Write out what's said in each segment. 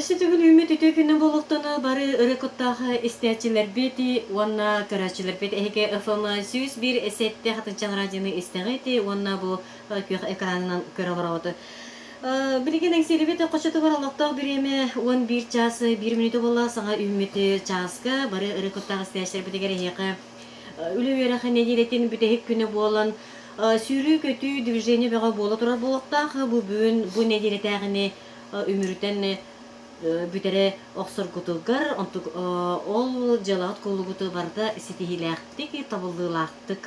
Өссө төгүл үүммүт үтүө күнү буолуохтуна бары ыры куттаах истээччилэрбит уонна көрөөччүлэрбит эһиги ФМ 101 7 Хатынчан радионы истэҕит уонна бу күөх экранынан көрө олороҕут. Билигин Эҥсиэлибит хочотугар олохтоох бириэмэ 11 чаас 1 мүнүүтэ буолла саҥа үүммүт чааска бары ыры куттаах истээччилэрбитигэр эһиэхэ үлэ үөрэх нэдиэлэтин бүтэһик күнэ буолан сүүрүү-көтүү движение бөҕө буола турар буолуохтаах. Бу бүгүн бу нэдиэлэтээҕини үмүрүтэн бүтэрэ охсоргутугар, онтук ол дьыалаҕыт куллугуту барыта ситиһиилээхтик, табыллыылаахтык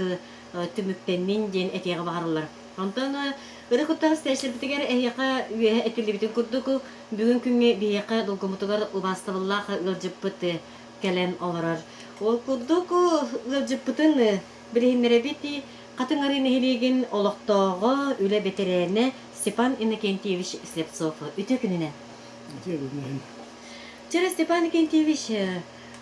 түмүктэннин диэн этиэҕи баҕарыллар. Онтон ыры куттаҕас истээччилэрбитигэр эһиэхэ үөһэ этиллибитин курдук, бүгүн күҥҥэ биһиэхэ долгуммутугар убаастабыллаах ыалдьыппыт кэлэн олорор. Ол курдук ыалдьыппытын билиһиннэрэбит Хатыҥ Арыы нэһилиэгин олохтооҕо, үлэ бэтэрээнэ Степан Иннокентьевич Слепцов. Үтүө күнүнэн! Үтүө күнүнэн! Чэрэ Степан Иннокентьевич,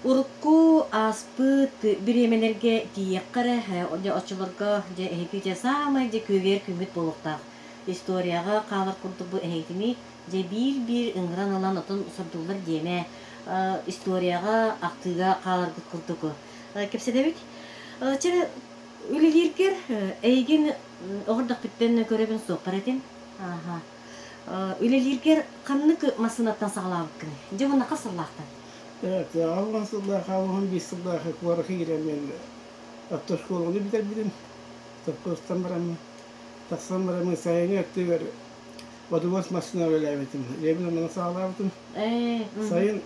урукку ааспыт бириэмэлэргэ тиийиэххэ эрэ, дьэ оччолорго дьэ эһиги дьэ саамай дьэ күөгэйэр күммүт буолуохтаах. Историяҕа хаалар курдук бу эһигитини дьэ биир-биир ыҥыран ылан отон сордууллар диэмэ, историяҕа, ахтыыга хааларгыт курдук кэпсэтэбит. Чэ, үлэлииргэр эйигин оҕордохпүттэн көрөбүн суоппар этим. Аха. Үлэлииргэр ханнык массыынаттан саҕалаабыккыный? Дьэ уонна хас сыллаахтан? Аллан сыллаах, аллан биир сыллаах куоракка киирэммин автошколаны бүтэрбитим. Совхозтан бараммын, тахсан бараммын сайыҥҥы өттүгэр Водовоз массыына үлэлээбитим. Ийэбин онно саҕалаабытым. Сайын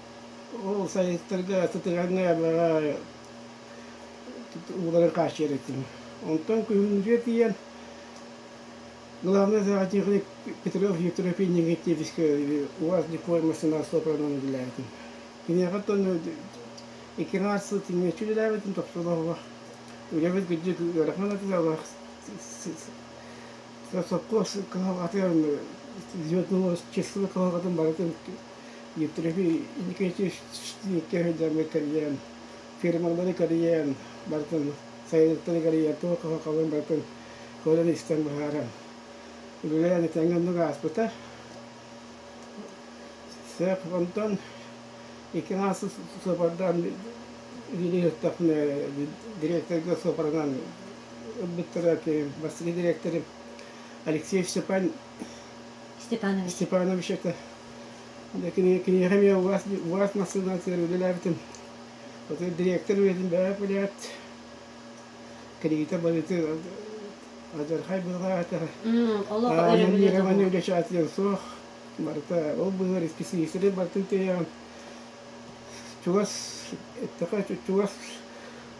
ол сайыттарга сытыгаҥҥа баҕа ууларын хааччыйар этим. Онтон күһүҥҥүгэ тиийэн главный зоотехник Петров Виктор Иннокентьевичка УАЗ Дикой массыына сопранан үлэлээбитим. Киниэхэ оттон икки аҥаар сыл тиҥнэччи үлэлээбитим, тохтолоох үлэбит кырдьык ыарахан этэ, Сопхуос кыһалҕатыгар звездного кыһалҕатын барытын Евтрофий Никитич сылдьаммыт кэрийэн, фермалары кэрийэн, барытын сайылыктары кэрийэн, туох кыһалҕаларын барытын көрөн-истэн быһааран үлэлээн этэҥҥэ оннук ааспыта. Сөп, онтон икки аҥаас суопардаан үлэлии сыттахпына директорга суопарынан ылбыттара бастакы дириэктэрим Алексей Степан Степанович Степанович этэ. Киниэхэ эмиэ УАЗ УАЗ массыынатыгар үлэлээбитим. Вот дириэктэр үлэтин бэйэ билээт, кредитэ барыты алдьархай быһыылаах этэ. Олох өрөбүлэ Маны үлэ чаатыгар суох. Барыта ол быһыар исписэлиистэри барытын тиэйэҕин. Чугас эттэхэ чугас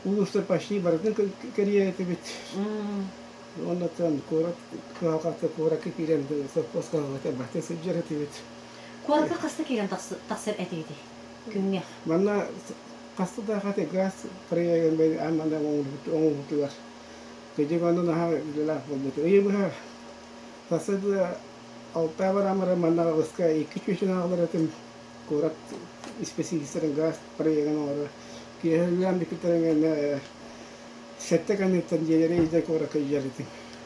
Улуустар почти барытын кэрийэр этибит. Оннуттан куорат кыһалҕата куоракка киирэн совхоз кыһалҕата барыта сылдьар этибит. Куоракка хаста киирэн тахсар этигитий күҥҥэ? Манна хаста да хата газ проегын аан манна оҥоһуутугар кыдьык онно наһаа үлэлээх буолбут. Ыйы быһа сарсыарда алтаа баран манна аҕыска икки чүөчэн аҕалар этим. Куорат исписэлиистэрин газ проегын оҥоро киэһэ үлэлээн бүппүттэрин кэннэ сэттэ кэнниттэн дьиэлэри илдьэ куоракка илдьэр этим.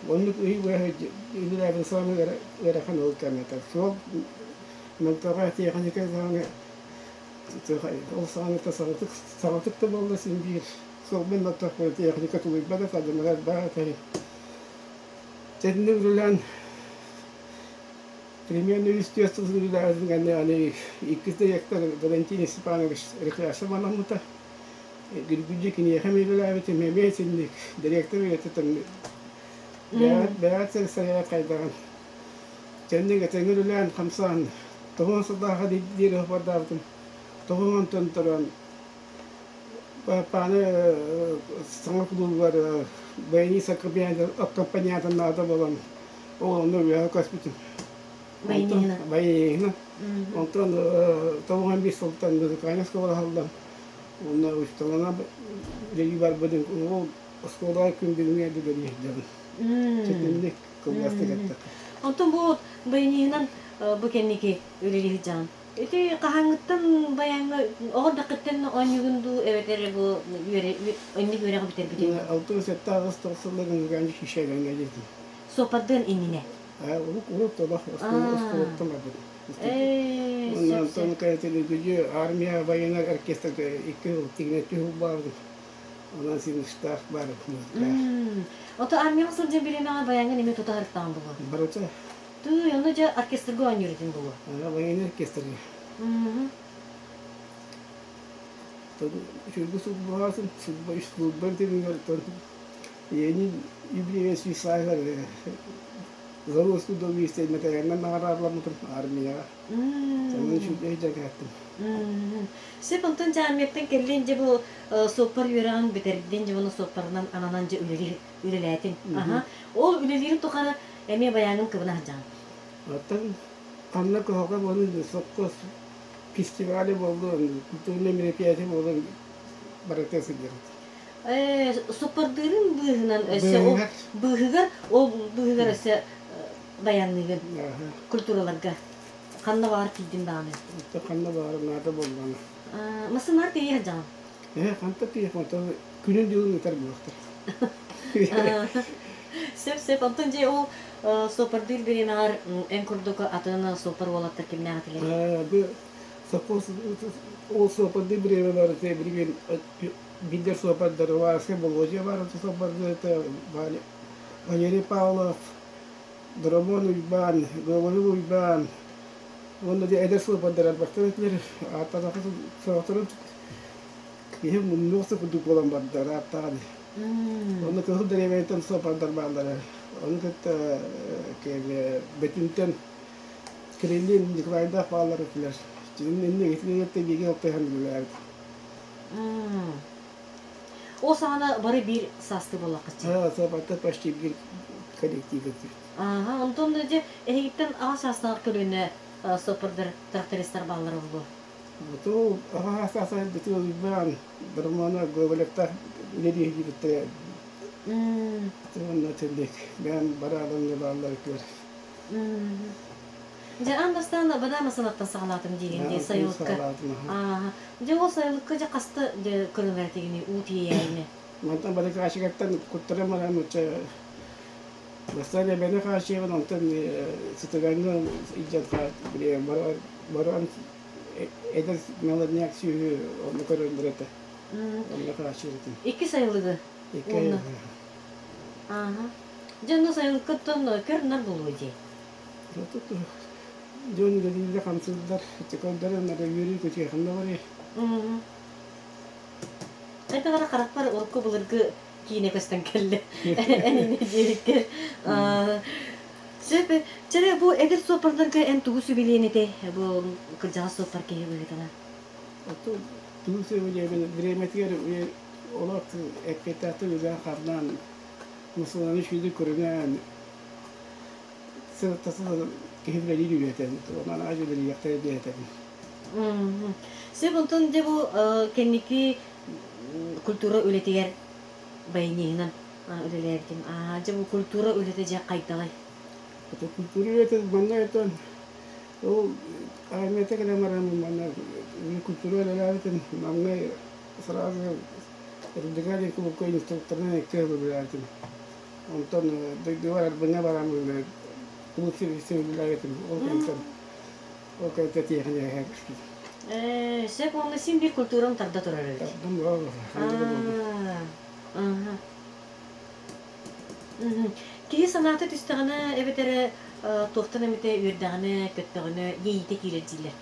Оннук ый быһа үлэлээбин саамай ыарахан ол кэм этэ. Суол мөлтөҕө тиэхиньикэ даҕаны ол саҕаныта саҥатык саҥатык да буолла син биир суолбун мөлтөхпүнэ тиэхиньикэ тулуйбат этэ алдьанар баар этэ. Итинник үлэлээн Примерно үс-түөрт сыл үлэлээбитин кэннэ аны иккис директор Валентин Степанович Рехлясов анаммыта. Гүлгүдьү киниэхэ эмиэ үлэлээбитим, эмиэ итинник директор үлэтэ бэйэҕит сайайар хайдаҕын. Кэнник этэҥҥэ үлэлээн хамсаан тоҕуон сыллааҕа диэри бардаабытым. Тоҕуон онтон туран Пааны саҥа кулуубугар баянист аккомпаниатор наада буолан Ол онно үөһэ көспүтүм. Баяниһынан. Баяниһынан. Онтон 95 сылтан музыкальнай оскуола аһыллан, онно учууталынан үлэлии барбытым. Ол оскуолаҕа күн бүгүҥҥэ үлэлии сылдьабын. Ситимник кылгастык эттэххэ. Онтон бу баяниһынан бу кэнники үлэлии сылдьаҕын. Ити хаһааҥҥыттан баяҥҥа оҕо эрдэххиттэн оонньуугун дуу эбэтэр бу инник үөрэҕи бүтэрбитиҥ дуу? 6-7 8 сыллар музыкальнай шишэгэҥҥэ диэтим. Суоппардыан иннинэ. Урут урут олох оскуолаттан барбытым. Ээ, Уонна сөп онтон сөп. кэлэтин үгүдү армия военнай оркестрга икки сыл тигинэччи сылбаабытым. Онон синустаах баар музыка. Ото армияҕа сылдьан бириэмэҕэ баяҥҥын эмиэ тута сырыттаҕын буолуо. Барыта. Тыый, ону дьэ оркестрга оонньуур этин буолуо. Военный оркестрга. Үчүгэй сылбаҕасын, сылба үс сылбан тилигэр Ийэни юбилейга сүүс сааһыгар Заводской дом мэтээлинэн наҕараадаламмытым армияҕа. Онон үчүгэй дьарыктым. Сөп, онтон дьэ армияттан кэллин дьэ бу суоппар үөрэҕин бүтэрдин, дьэ уонна суоппарынан ананан дьэ үлэлиир үлэлээтин. Аха. Ол үлэлиирин тухары эмиэ байааҥҥын кыбына сылдьаҕын. Оттон ханна кыһалҕа буолан сопхуос фестивале буоллун, культурное мероприятие буоллун барыта сылдьабыт. Суоппардыырын быыһынан өссө ол быыһыгар ол быыһыгар өссө баянныыгын культураларга ханна баҕар тиийдин даҕаны. Ханна баҕар наада буоллаҕына. Массыынаар тиийэ сылдьаҕын? Ээ, ханта тиийэх, онтон күнүн дьылын ыытар буолуохтар. Сөп, сөп. Онтон дьэ ол суоппардыыр бириэмэҕэр эн курдук атын суоппар уолаттар кимнээх этилэр? Бу сопхуос ол суоппардыыр бириэмэ барыта билигин биллэр суоппардар Вася Болуодьа баар суоппардар Валерий Павлов, Дромон Уйбаан, Гоголев Уйбаан уонна дьэ эдэр суоппардар элбэхтэр этилэр. Ааттаах сорохторун киһи муннуох да курдук буолан барда ааттааҕа дии. Онно Кыһыл дэриэбинэттэн суоппардар бааллара. Ону кытта Бөтүнтэн Кириллин Николайдаах бааллар этилэр. Иннин итини бииргэ алтыһан үлэлээбит. Ол саҕана бары биир саастыы буоллаххытчы. Суоппардар почти биир коллектив этибит. Ааһа, онтон дьэ эһигиттэн аҕа саастаах көлүөнэ суоппардар, трактористар бааллара буолуо. Буту аҕа саастаах буту Уйбаан, Дармона Гоголевтар үлэлииһигиттэр уонна тэллик бэйэм бараалаҥҥа бааллар этилэр. Дьэ аан бастаан бадаа масалартан саҕалаатым диигин дии сайылыкка. Ааһа. Дьэ ол сайылыкка дьэ хаста дьэ көрүллэр этигиний уу тиэйээйини? Мантан Балыкаачыгаттан куттаран баран оччо бастаан эбэни хаачыйабын, онтон сытыгаҥҥа илдьэн баран эдэр молодняк сүөһү онно көрөллөр этэ. Онно хаачыйар этим. Икки сайылыгы? Икки айылыгы. Ааһа. Дьэ онно сайылыккыттан көр-нар буолуо дии. Дьон үлэлииллэр, хамсыыллар, көрдөрөн эрэ үөрүү көтүө ханна барыай? Хайдах эрэ харахпар урукку былыргы киинэ көстөн кэллэ. Эн иннэ диэбиккэр. Сөп, чэрэ бу эдэр суоппардарга эн тугу сүбэлиэн этэй? Бу кырдьаҕас суоппар киһи быһыытынан. Оттон тугу сүбэлиэбин бириэмэтигэр олох эппиэттээхтик үлээн-хамнаан, мусуланы үчүгэйдик көрүнэн, киһи үлэлиир үлэтэ, онон аҕай үлэлиэхтэрэ диэтэбин. Сөп, онтон дьэ бу кэнники культура үлэтигэр баяниһынан үлэлээбитим. Дьэ бу культура үлэтэ дьэ хайдаҕый? Культура үлэтэ манна этэн ол армията кэлэн баран манна культура үлэлээбитим. Маҥнай сразу Рудыга клубка инструкторынан икки сыл үлэлээбитим. Онтон дойдубар Арбыҥҥа бараммын кулууп сервисин үлэлээбитим. Ол кэнниттэн ол кэнниттэн тиэхиньикэҕэ көспүтүм. Ээ, сөп уонна син биир культурам тарда турар эбит. Тардым ол ханна да буоллун. Аа, Киһи санаата түстэҕинэ эбэтэр туохтан эмитэ үөрдэҕинэ, көттөҕүнэ иэйиитэ киирэр дииллэр.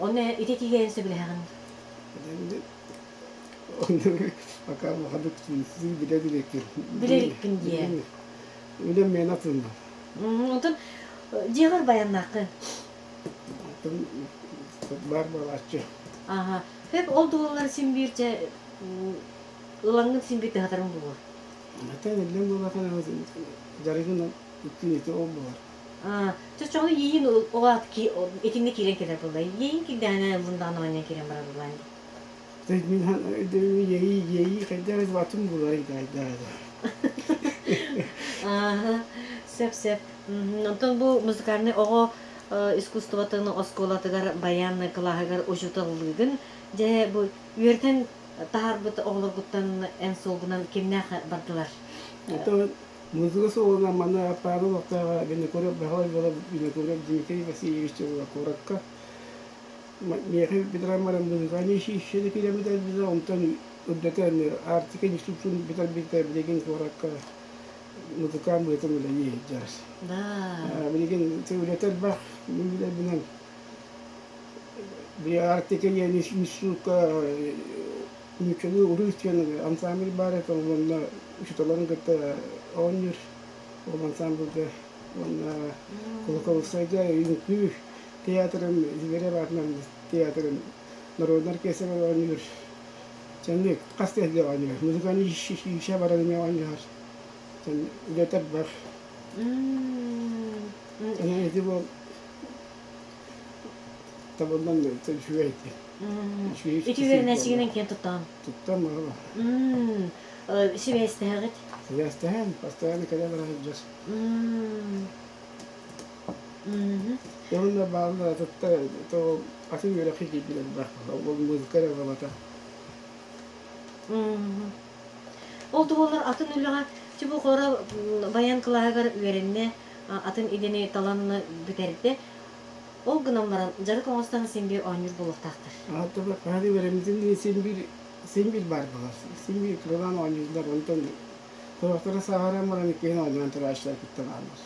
Онно ити этиигэ эн сөбүлэһэҕин? Пока улаханнык билэ иликпин. Билэ иликпин диэ. Үлэм миэнэ атынна. Онтон дьиэҕэр баяннааххын? Атын баар буолааччы. Аха. Хэп ол дуоллар син биир чэ ылаҥҥын син биир тыһатарыҥ буолуо. Атын иллэҥ буоллахына дьарыгын иккин ити ол буолар. Чочоҕуна иэйин оҕо итиннэ киирэн кэлэр буолла. Иэйин кирдэҕинэ ыллын даҕаны оонньоон киирэн барар буоллаан. Иэйии хайдах атын буолар хайдах Сөп сөп. Онтон бу музыкальнай оҕо искусствотын оскуолатыгар баян кылааһыгар учууталлыыгын. Дьэ бу үөрэтэн таһаарбыт оҕолоргуттан эн суолгунан кимнээх бардылар? Оттон Музыка суолунан манна Аппааны олохтооҕо Винокуров Баһылай уола Винокуров Дмитрий Васильевич куоракка миэхэ бүтэрэн баран музыкальнай училищены киирэн бүтэрбитэ, онтон үрдэтэн Арктика институтун бүтэрбитэ, билигин куоракка музыкант быһыытынан үлэлии сылдьар. Да. Билигин үлэтэ элбэх, мин билэрбинэн Арктика диэн институтка нууччалыы уруй диэн ансамбль баар этэ, онно учууталларын кытта оонньуур ол ансамбльга уонна Кулаковскайга үҥкүү театрын Зверев аатынан театрын народнай оркестрыгар оонньуур. Дьэ хас да сиргэ оонньуур. Музыкальный училище баран эмиэ оонньуур. Үлэтэ элбэх. Онон ити буол табыллан үчүгэй этэ. Ити үөрэнээччигинэн киэн туттаҕын? Туттам аҕа. Сибээстэһэҕит? Сибээстэһэн, постоянно кэлэ бара сылдьар. Уонна бааллар атытта атын үөрэххэ киирбит элбэх. Ол музыка эрэ бабата. Ол туһулар атын үлэҕэ чубу хора баян кылааһыгар үөрэннэ, атын идэни талан бүтэрдэ. Ол гынан баран дьарык оҥостон син биир оонньуур буолуохтаахтар. Хаһан үөрэммитин син биир син биир баар буолар. Син биир кыралаан оонньууллар. Онтон сорохторо сааһыран баран иккиһин оонньоон турааччылар кытта бааллар.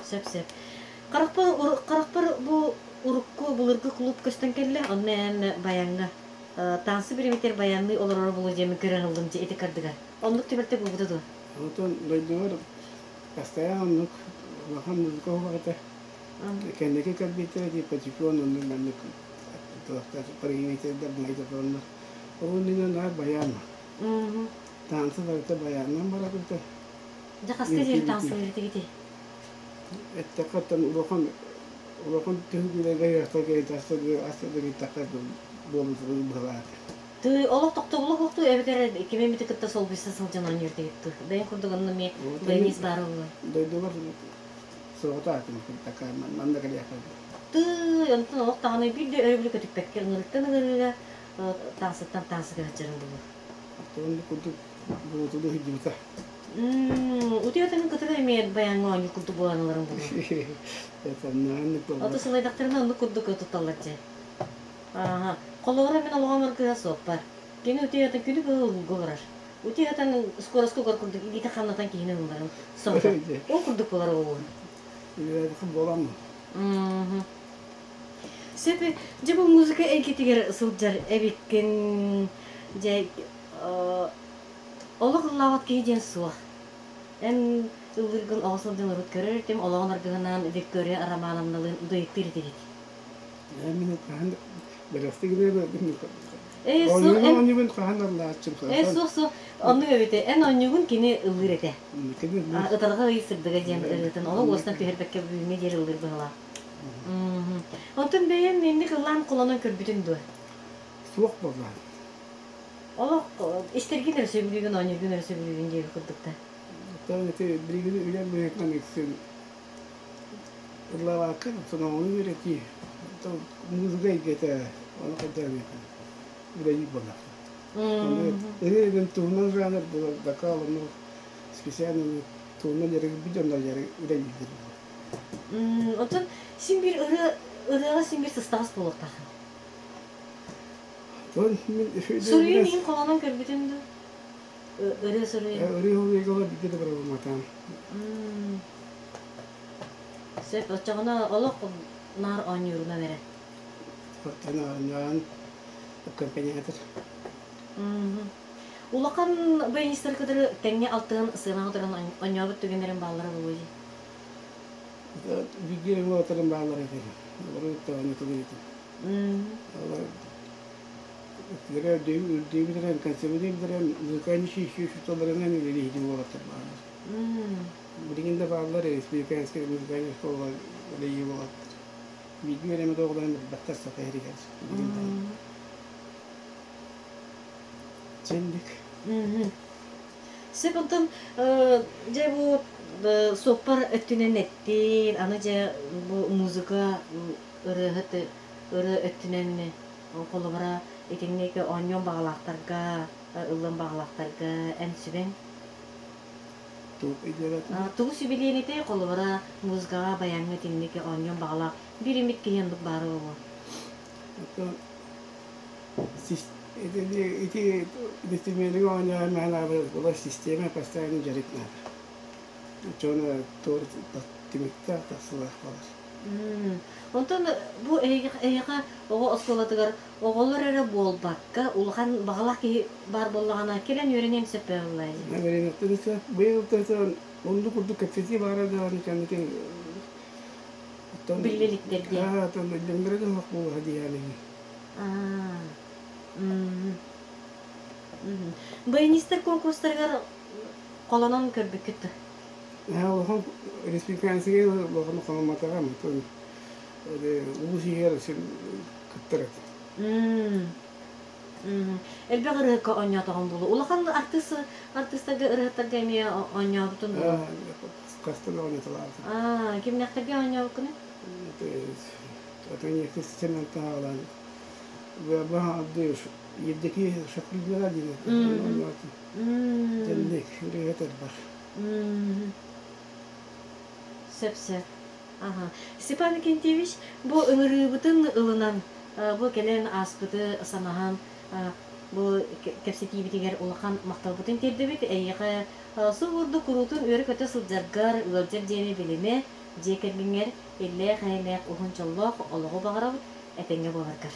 Сөп-сөп. Харахпар, харахпар бу урукку былыргы клуб көстөн кэллэ. Онно эн баяҥҥа таансы биримитер баянныы олороро булу диэмин көрөн ыллым дьэ ити кардыгар. Оннук түбэлтэ буолбута дуо? Онтон дойдубар постоянно оннук улахан музыка уһук этэ. Кэнники кэлбиттэрэ дии патефон оннук маннык туохтар проявителлэр магнитофоннар. Ол иннинэ наар баян. Таансы барыта баянынан барабыта. Дьэ хаска диэри таансылыыр этигитий? Эттэххэ оттон улахан улахан түһүлгэлэргэ астыгыйтахха буолуутун быһалаата. Тыы олох тохтобула суохтуу эбэтэр кими эмити кытта солбуйса сылдьан оонньуур диэбит Бэйэҥ курдук онно эмиэ баянист баар буолуо. Дойдубар соҕотох аатым такая манна кэлиэххэ. Тыы онтон олох даҕаны биир да өрөбүлү көтүппэккэ ыҥырыктан ыҥырыыга таансыттан таансыга сылдьарын булуо. Оннук курдук буолутуну сылдьыбыта. Утуйатыгын кытары эмиэ баяҥҥа оонньуу курдук буолан ыларын булуо. Ото сылайдахтарына оннук курдук тутталлар дьэ. Ааһа. Холобура мин олоҕум аргыһа суоппар. Кини утуйатын күнү быһа ыллыга олорор. Утуйатан скоростка угар курдук илиитэ хамнатан киһини ылларын соһутар. Ол курдук буолар оҕолор. Үлэлээбиккин буоламмын. Сөп, дьэ бу музыка эйгэтигэр сылдьар эбиккин. Дьэ, олох ыллаабат киһи диэн суох. Эн ыллыыргын оҕо сылдьан урут көрөр этим, олоҕун аргыһынаан Виктория Романовналыын дуэттыыр этигит. Мин хаһан бэлэхтик Ээ, суох, эн оонньуубун хаһан ыллааччым Ээ, суох, суох. Оннук эбитэ. Эн оонньуугун кини ыллыыр этэ. Кини ыллыыр. Ытарҕа ый сырдыга диэн ырыатын олох уостан түһэрбэккэ бүгүҥҥэ диэри ыллыыр быһыылаах. Онтон бэйэм инник ыллаан холонон көрбүтүҥ дуо? Суох буоллаҕым. Олох истэргин эрэ сөбүлүүгүн, оонньуургун эрэ сөбүлүүгүн диэбит курдук да. Оттон ити билигин үлэм быһыытынан үксүн ыллаабакка соноҕону үөрэтии, музыка эйгэтэ ону хайдах үлэлиир буоллахпын. Ырыа туһунан жанр буолар, вокал ону специально туһунан дьарыгырбыт дьоннор үлэлииллэр. Оттон син биир ырыа ырыаҕа син биир сыстаҕас буолуохтааххын. Суруйун иһин холонон көрбүтүм дуу? Ырыа суруйун. Ырыа суруйга биирдэ да барабыматаам. Сөп, оччоҕуна олох наар оонньуурунан эрэ. Оттон оонньоон аккомпаниатор. Улахан баянистары кытары тэҥҥэ алтыһан сыанаҕа туран оонньообут түгэннэрин бааллара буолуо дии. Бииргэ уолаттарым бааллар этэ. Олору кытта оонньотон этим. Үрдүбүтүнэн, консервативдэрин, музыкальный учууталларынан үлэлиир уолаттар бааллар. Билигин да бааллар республиканскай музыкальнай школа үлэлиир уолаттар. Бииргэ үөрэммит оҕолорум элбэхтэр саха иһигэр билигин даҕаны. Чэнник. Сөп онтон дьэ бу суоппар өттүнэн эттиин, аны дьэ бу музыка ырыаһыт ырыа өттүнэн холобура итинник оонньуон баҕалаахтарга ыллыан баҕалаахтарга эн сүбэҥ? Тугу өйдөөбөтүм. Тугу сүбэлиэн этэй? Холобура, музыкаҕа, баяҥҥа итинник оонньуон баҕалаах биир эмит киһи оннук баара буолуо. Оттон ити инструмены оонньоон мээнэ систиэмэ постоянно дьарык наада. Оччоҕуна түмүктээх тахсыылаах буолар. Онтон бу эһиэхэ оҕо оскуолатыгар оҕолор эрэ буолбакка, улахан баҕалаах киһи баар буоллаҕына, кэлэн үөрэниэн сөп буолла дии. Үөрэниэхтэрин сөп. Быйыл оннук курдук кэпсэтии баара даҕаны кэнники Биллэ иликтэр диэн. Аа, оттон иллэҥнэрэ да суох буолуо диэни. Аа. Баянистар конкурстарыгар холонон көрбүккүт да? Улахан республиканскай улахан холоммотаҕым. Улуус иһигэр кыттар этим. Элбэх ырыаһыкка оонньоотоҕум буолуо. Улахан артыыс артыыстарга ырыаһыттарга эмиэ оонньообутун буолуо. Хаста да оонньотолообутум. Аа, кимнээхтэргэ оонньообуккунуй? Атын таһаалаан Евдокия Шахридина диэн оонньоотум. Дьэнник ырыаһыт элбэх. Сөп-сөп. Аха. Степан Викентьевич, бу ыҥырыыбытын ылынан, бу кэлэн ааспыты санаһан, бу кэпсэтиибитигэр улахан махталбытын тиэрдэбит. Эйиэхэ субурдук куруутун үөрэ-көтө сылдьаргар, ыалдьар диэни билимэ, дьиэ кэргэҥҥэр иллээх-эйэлээх уһун дьоллоох олоҕу баҕарабыт, этэҥҥэ буоларгар.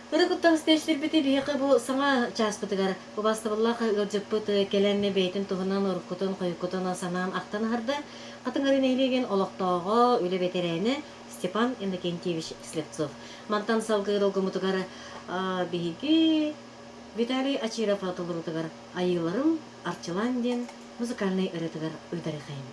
Ыры куттаҕас тэйсирбити биһиэхэ бу саҥа чааспытыгар убаастабыллаах ыалдьыппыт кэлэн бэйэтин туһунан уруккутун-хойуккутун санаан ахтан аһарда. Хатыҥ Арыы нэһилиэгин олохтооҕо, үлэ бэтэрээнэ Степан Иннокентьевич Слепцов. Мантан салгыы долгуммутугар биһиги Виталий Очиров толоруутугар «Айыыларым арчылаан» диэн музыкальнай ырыатыгар ыытарыахайын.